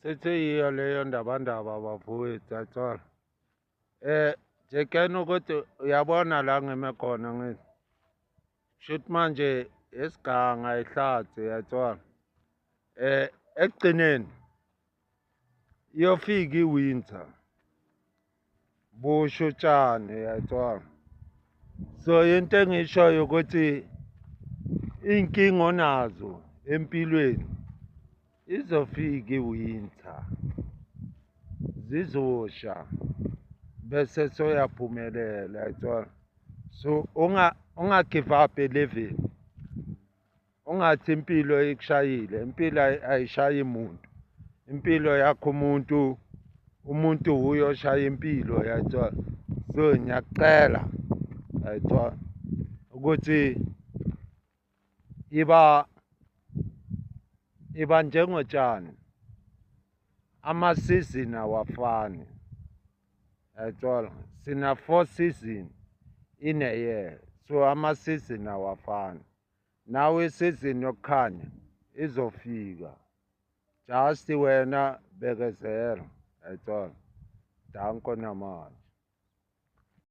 Sithi yiyo leyo ndabandaba bafowethu, yathola. Jekeni ukuthi uyabona la ngime khona ngithi. Shuthi manje isiganga ihlathi, yathola. Ekugcineni iyofika i-winter. Busha utshani, yathola. So into engishoyo ukuthi iy'nkinga onazo empilweni izofika i-winter, zizosha bese soyaphumelela, yathola. So unga-give up eleveni, ungathi impilo ikushayile. Impilo ayishayi muntu, impilo yakho umuntu, umuntu wuye oshaya impilo, yathola. So ngiyakucela, yayithola, ukuthi iba njengotshani, ama-season awafani, yayithola. Sina four season in a year, so ama-season awafani. Nawe isizini yokukhanya izofika, just wena bekezela, yayithola. Danko namanje.